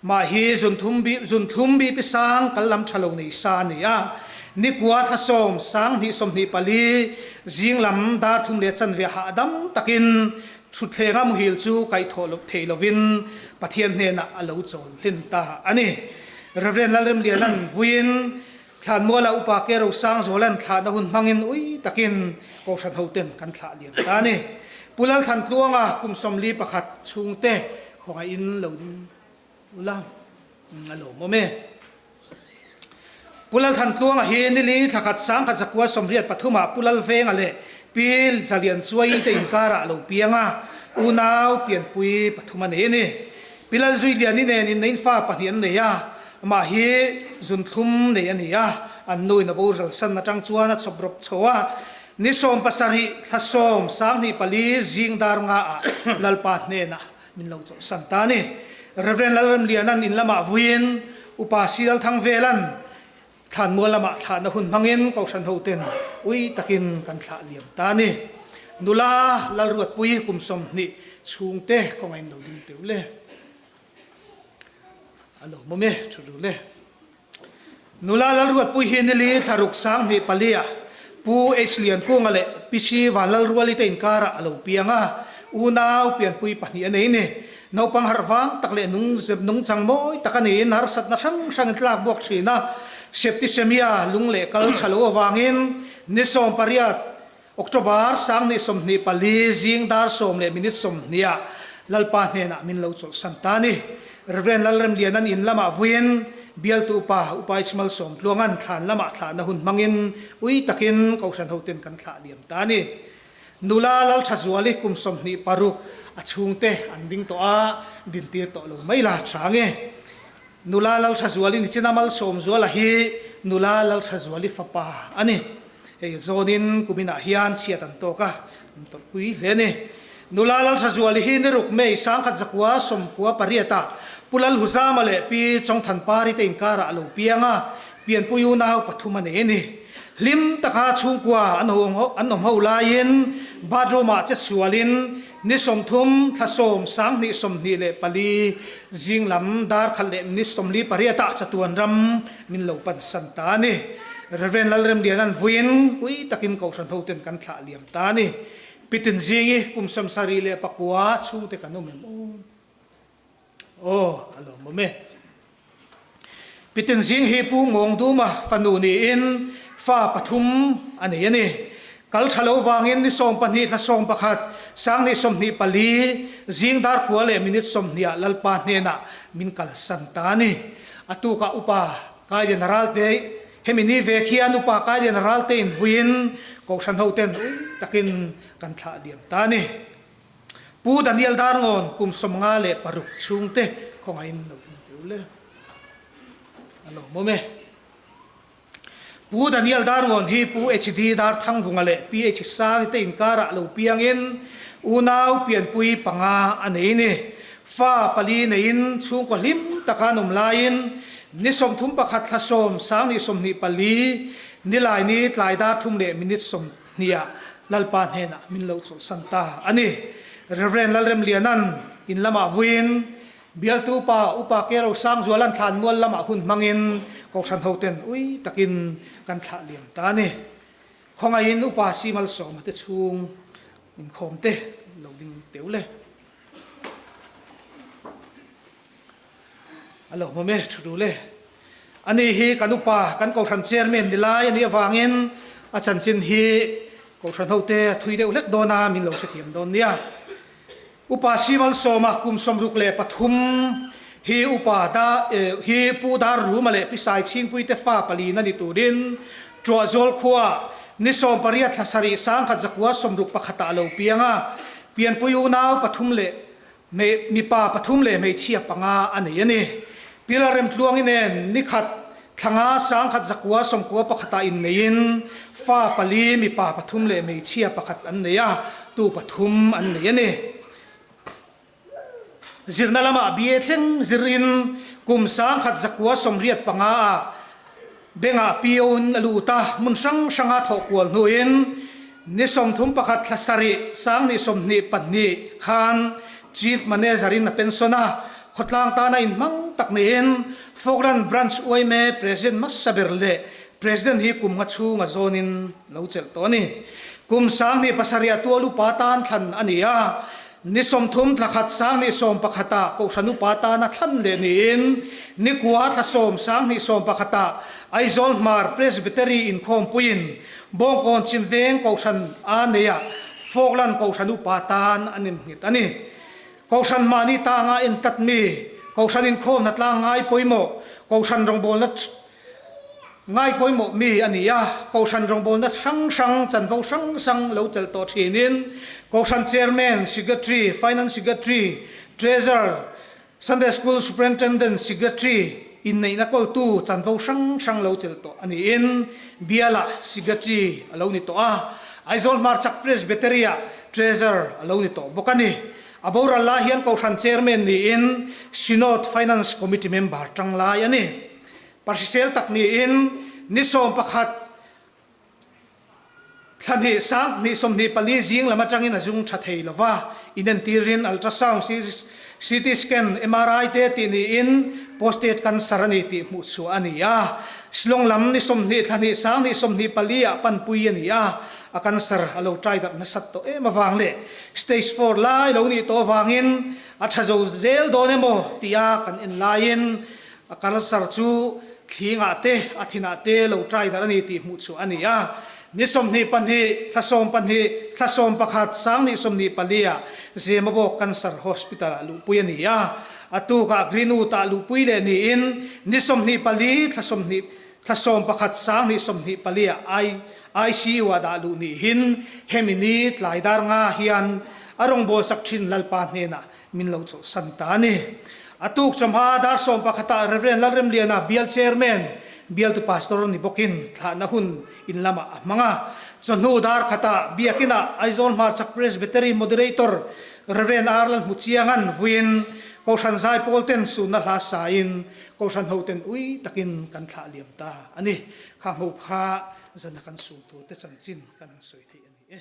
mah hi zunthum zunthum bi pi sang kal lam tha lo nei sa a ni a. Ni kua thla sawm 2024 zing lam dar thum leh chanve hahdam takin Thutthleng a muhil chu kaihthawh loh theih lovin Pathian hnenah a lo chawl hlen ta a ni. Rev. Lalremlianan vuiin Thlanmuala Upa Ke Rosangzuala'n thlahna hun hmangin ui takin Kohhran hoten kan thlah liam ta a ni. Pu Lalthantluanga kum 41 chhungte khawngaihin lo ding ula a lawmawm e. Pu Lalthantluanga hi nili thla khat 1983 ah Pu Lalvenga leh Pi Zalianchuai te inkarah a lo piang a, unau pianpui pathum a nei a ni. Pi Lalzuiliani nen innein fa pahnih an nei a, amah hi zunthlum nei a ni a, an nuin a boral san atang chuan a chhawp rawp chho a, ni 17 thla sawm 2004 zing dar nga ah Lalpa hnenah Min lo chawlhsan ta a ni. Rev. Lalremliana'n in lamah vuiin Upa Sial Thangvela'n Thlanmual lamah thlahna hun hmangin Kohhran hoten ui takin kan thlah liam ta a ni. Nula Lalruatpui kum 20 chhungte khawngain lo ding teuh le. A lo mawm e, thu ru le. Nula Lalruatpui hi nili thlaruk 24 ah Pu H Liankunga leh Pi Si Vanlalruali te inkarah a lo piang a, unau pianpui pahnih a nei ni. Naupang harh vang tak leh nung zep nungchang mawi tak a niin harsatna hrang hrangin tlak buak thin a, septicemia lung leh kal tha lo avangin ni 18 October 2024 zing dar sawm leh minute 20 ah Lalpa hnenah min lo chawlhsan ta a ni. Rev. Lalremlianan in lamah vuiin bialtu upa Upa Ichmal Sawmtluangan thlan lamah thlahna hun hmangin ui takin Kohhran hoten kan thlah liam ta a ni. Nula Lalthazuali kum 26 a chhungte an ding tawh a, dintir tawh lo mai la tha nge. Nula Lalthazuali Nichina Malsawmzuala hi Nula Lalthazuali fapa a ni. Hei zawnin kuminah hian chhiat an tawk a, an tawrhpui hle a ni. Nula Lalthazuali hi niruk May 1998 ah Pu Lalhuzama leh Pi Chawngthanpari te inkarah a lo piang a, pianpui unau pathum a nei a ni. Hlim taka chhungkua an an awm ho laiin bathroom ah che sualin ni 30 thla 10 2024 zing lam dar khat leh minute 48 ah chatuan ram min lo pan san ta a ni. Rev. Lalremlianan vuiin ui takin Kohhran hoten kan thlah liam ta a ni. Pitin zingi kum 79 chhungte kan awm em aw? Aw, a lawmawm e. Pitin zing hi Pu Ngawngduma fanu niin fa pathum a nei a ni. Kal tha lo vangin ni 12 thla 11 2024 zing dar kua leh minute 20 ah Lalpa hnenah min kalsan ta a ni. A tukah Upa Kailiana Ralte hemi ni ve khian Upa Kailiana Ralte in vuiin Kohhran hoten ui takin kan thlah liam ta a ni. Pu Daniel Darngawn kum 56 chhungte khawngaihin lo ding teu le. A lawmawm e. Pu Daniel Darngawn hi Pu HD Darthangvunga leh PH Sangi te inkarah lo piangin unau pianpui panga a nei ni. Fa pali neiin chhungkaw hlim taka an awm laiin ni 31 thla 10 2024 nilai ni tlai dar thum leh minute 20 ah Lalpa hnenah min lo chawlhsan ta a ni. Rev. Lalremlianan in lamah vuiin bialtu upa Upa Kero Sangzualan thlanmual lamah hun hmangin Kohhran hoten ui takin kan thlah liam ta a ni. Khawngaihin Upa Si Malsawma te chhung inkhawm te lo ding teu le. A lo hmawm e, thu dul e. Ani hi kan upa, kan Kohhran Chairman ni lai a nih avangin a chanchin hi Kohhran hote a thui deuh hlek dawn a, min lo hrethiam dawn nia. Upa Simalsawma kum 63 hi upa da hi Pu Darruma leh Pi Saichhingpui te fa palina ni turin Tuahzawl khua ni 18 thla 7 1961 ah a lo piang a, pianpui unau pathum leh Mipa pathum leh hmeichhia panga a nei a ni. Pilar Remtluangi nen nikhat thlanga 1991 ah inneiin fa pali mipa pathum leh hmeichhia pakhat an nei a, tu pathum an nei a ni. Zirna lamah BA thleng zirin kum 1985 ah Bengah PO in a lut a, hmun hrang hranga thawh kual hnuin ni 31 thla 7 2022 khan Chief Manager in a pension a, khawtlang tana inhmang tak niin Falkland Branch uaime President hmasa ber leh President hi kum nga chhunga zawnin lo chelh tawh a ni. Kum 2007 ah tual upa tan thlan a ni a, Ni 30 thla khat 2011 ah Kohhran upa tana thlan leh niin ni kua thla 10 2011 ah Aizawl Hmar Presbytery inkhawmpuiin Bawngkawn Chimveng Kohhran a neiah Falkland Kohhran upa tan an innghet a ni. Kohhran mahni tanga entlat mi, Kohhran inkhawmna tlang ngai pawimawh, Kohhran rawngbawlna Ngai pawimawh mi a ni a, Kohhran rawngbawlna hrang hrang, chanvo hrang hrang lo chelh tawh thinin Kohhran Chairman, Secretary, Finance Secretary, Treasurer, Sunday School Superintendent, Secretary, inneihna kawltu chanvo hrang hrang lo chelh tawh a niin Bialah Secretary a lo ni tawh a, Aizawl Hmarchhak Presbytery-ah Treasurer a lo ni tawh bawk a ni. A boral lai hian Kohhran Chairman niin Synod Finance Committee member tang lai a ni. Pahrisel tak niin Ni 11 thla hnih sang hnih 24 zing lam atangin a zung tha thei lova, inentirin ultrasound, CT scan, MRI te tih niin prostate cancer a ni tih hmuh chhuah a ni a. Shillong lam ni 20 thla hnih sang hnih 24 ah panpui a ni a, a cancer a lo tai darh nasat tawh em avang leh stage four lai lo nih tawh avangin a tha zo zel dawn emaw tia kan en laiin a cancer chu thlingah te a thinah te lo tai darh a ni tih hmuh chhuah a ni a. Ni 22 thla 12 thla 11 sang hnih 24 ah Zemabawk Cancer Hospital ah luhpui a ni a. A tukah Greenwood ah luhpui leh niin ni 24 thla 20 thla 11 sang hnih 24 ah ICU ah dah luh nihin hemi ni tlai dar nga hian a rawngbâwl sak thin Lalpa hnenah min lo chawlhsan ta a ni. A tuk chawhma dar 11 ah Rev. Lalremliana bial chairman, bialtu pastor ni bawkin thlahna hun in lamah a hmang a. Chawhnu dar khatah biakinah Aizawl Hmarchhak Presbytery Moderator Rev. R. Lalhmuchianga'n vuiin Kohhran Zaipawl ten sunna hla sain Kohhran hoten ui takin kan thlah liam ta a ni. Kha hmu kha zana kan sum tur te chanchin kan han sawi theih a ni e.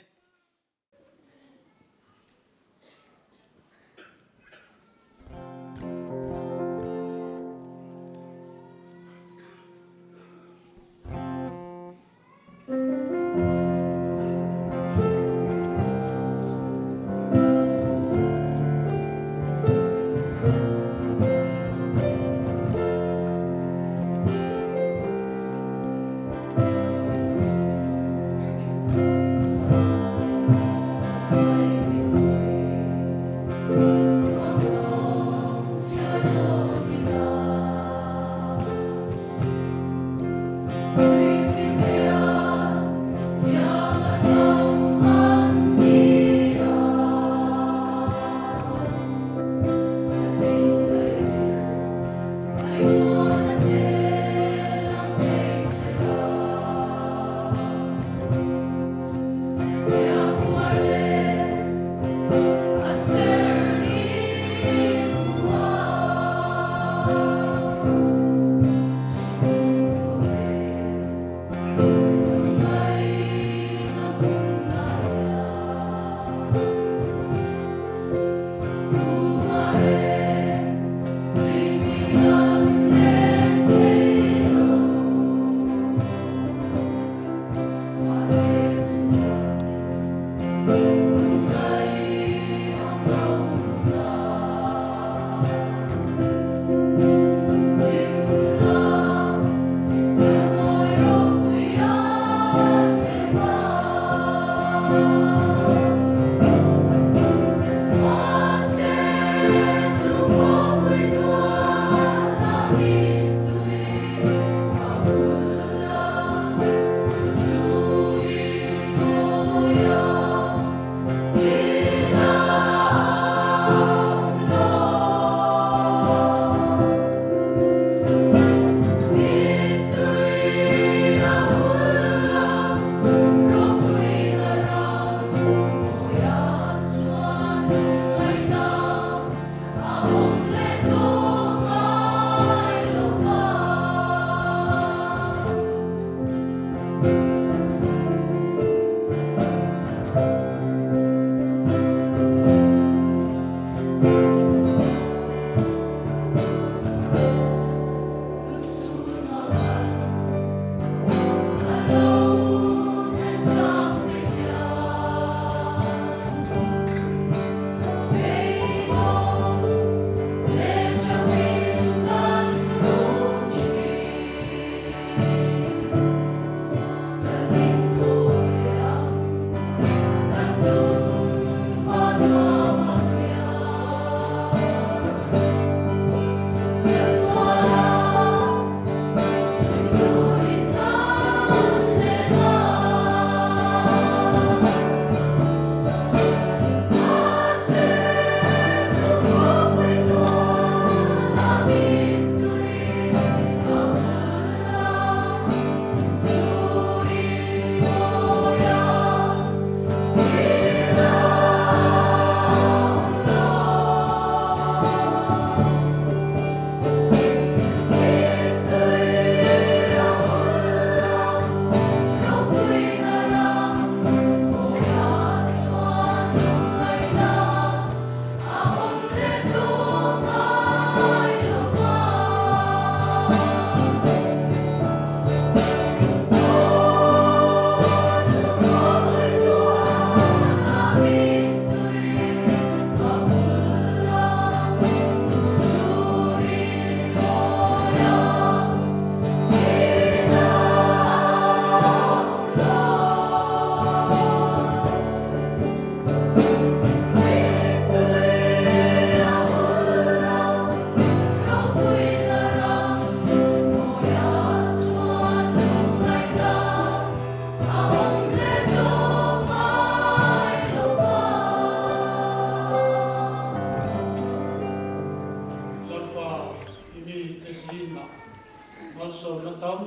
Malsawmna tam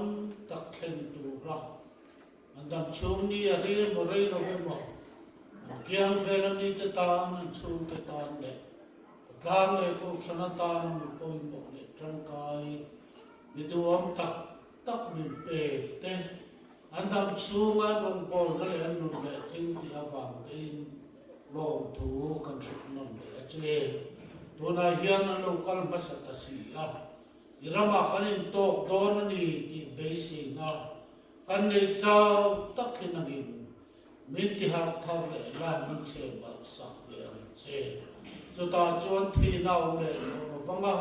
tak thlen tura an dam chhung ni a ri emaw rei lo emaw an kiang vel a mite tan, an chhungte tan leh khawtlang leh kohhran atan a mi pawimawh leh tangkai mi duhawm tak tak min pek te an dam chhunga an rawngbawlna leh an nun leh thil tih avangin lawmthu kan hrilh nawn leh a che. Tunah hian an lo kal hmasa ta si a. I ramah kan intawk dawn a ni tih beiseina kan neih chau tak hi nangin min tiharh thar leh la min chhe balh sak leh ang che. Chutah chuan thihna a awm leh tawh lo vang a,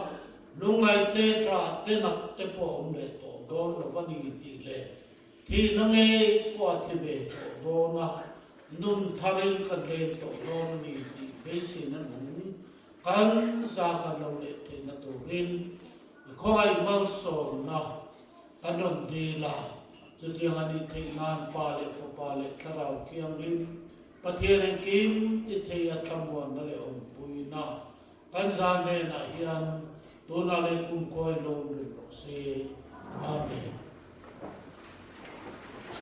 lungngaih te, ṭah te, nat te pawh a awm leh tawh dawn lo va ni tih leh thihna ngei pawh a thi ve tawh dawn a, nun tharin kan leng tawh dawn a ni tih beiseina nung Kan za kan lo leh theihna turin i khawngaih malsawmna kan rawn dil a, chutiang a nih theih nan Pa leh Fapa leh Thlarau Thianghlim Pathian engkim ti thei a thlamuanna leh awmpuina kan za hnenah hian tunah leh kumkhawi lawm reng rawh se. Amen.